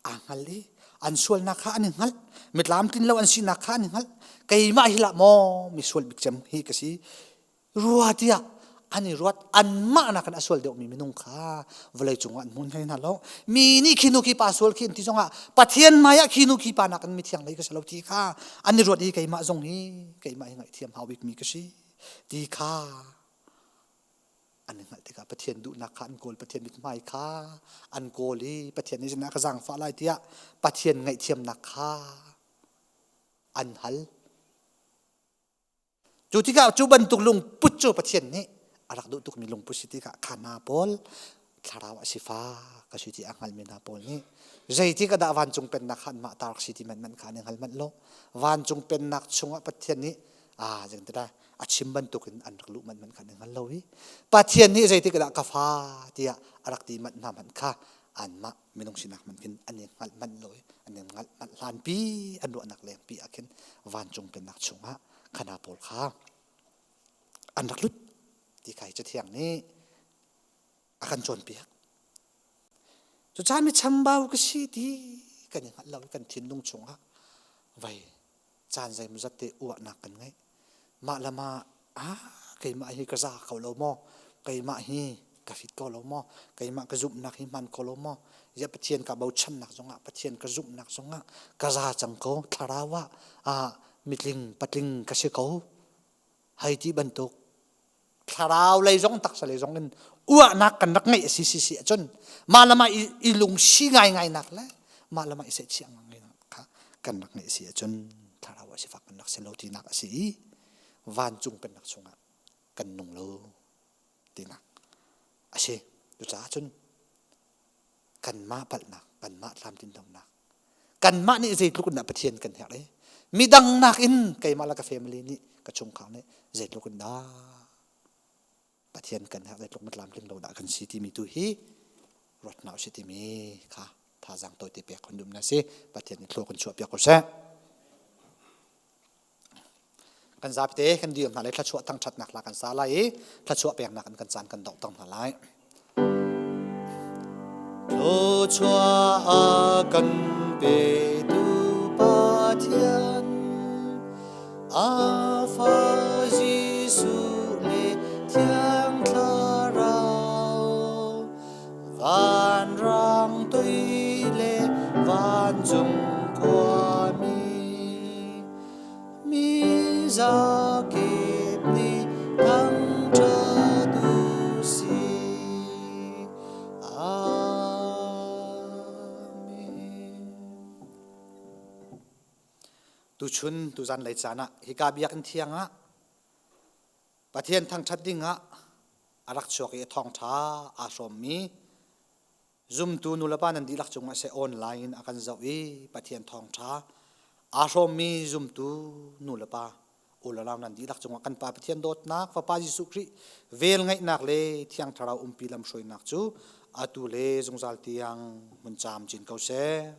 [SPEAKER 7] aa hngal i an sualnak kha an i hngalh mitlamtlin lo an sinak kha an i hngalh keimah hi lah maw misual bik cem hi ka si rua tiah an i ruat anmah nakin a sual deuhmi minung kha vawlei cungah an hmun hlei hna lo mi nih khi nu khi pa sual khi an ti zongah Pathian hmai ah khi nu khi pa nakin mithiang lei ka si lo ti kha an i ruat i keimah zong hi keimah hi ngaihthiam hau bikmi ka si ti kha an i hngalh tikah Pathian duhnak kha an kawl Pathian mithmai kha an kawl i Pathian nih zeitindah ka zaangfah lai tiah Pathian ngaihthiamnak kha an hal. Cu tikah cu bantuk lungput cu Pathian nih a rak duh tukmi lungput si tikah kha hna pawl thlarau a sifa ka si ti a hngalmi hna pawl nih zeitik ah dah vancung pennak kha anmah ta rak si ti manh manh kha an i hngal manh lo vancung pennak chungah Pathian nih ah zeitindah a chim bantukin an rak luh manh manh kha an hngal lo i Pathian nih zeitik dah ka fa tiah a rak ti manh hna hmanh kha anmah minung sinak hmanh khin an i hngalh manh lo i an i hngalh manh hlanpi an ruahnak lengpi ah khin vancung pennak chungah khana pawl kha an rak lut ti kha hi cathiang nih a kan cawnpiak cucaah mi chambau ka si ti kan i hngalh lo i kan thinlung chungah vai caan zeimawzat te uahnak kan ngeih. Mah le mah ah keimah hi ka za kho lo maw? Keimah hi ka fit ko lo maw? Keimah ka zumhnak hi hman ko lo maw? Ziah Pathian ka bochannak zongah Pathian ka zumhnak zongah ka za cang ko thlarau ah ah mitling patling ka si ko. Hei ti bantuk thlarau lei zong taksa lei zong in uahnak kan rak ngeih a si si si ahcun mah le mah i lungsi ngaingai nak le mah le mah i sehchiah ngai nak kha kan rak ngeih si ahcun thlarau a sifak kan rak si lo tinak a si i vancung pennak chungah kan nung lo tinak a si cucaah cun kanmah palhnak kanmah tlamtlinlonak kanmah nih zeitluk in dah Pathian kan herh i midang nakin keimah le ka family nih ka chungkhar nih zeitluk in dah Pathian kan herh zeitluk tlamtling lo dah kan si timi tu hi ruat hna usih timi kha thazaang tawite pek kan duh na si Pathian nih thlua kan chuah piak ko seh Kan zapite kan dir hna lai thluachuah thangṭhatnak hla kan sa lai i thluachuah peknak in kan caan kan dongh hna lai.
[SPEAKER 6] Thluachuah a kan petu Pathian a fa Jesuh le Thiang Thlarau vanrang tui le vancung khuami mi zakip nih thangṭhat u sih. Amen.
[SPEAKER 7] Tuchun tuzan lei caan ah hika biakinn thiang ah Pathian thangṭhat ding ah a rak chuak i a thawngṭha aa hrawmmi zumtu nulepa nan dihlak cungah seh online in a kan zoh i Pathian thawngṭha aa hrawmmi zumtu nulepa u le nau nan dihlak cungah kan Pa Pathian dawtnak Fapa Jesuh Khrih vel ngeihnak le Thiang Thlarau umpi lamhruainak cu Atu le zungzal tiang hmun caam cin ko seh.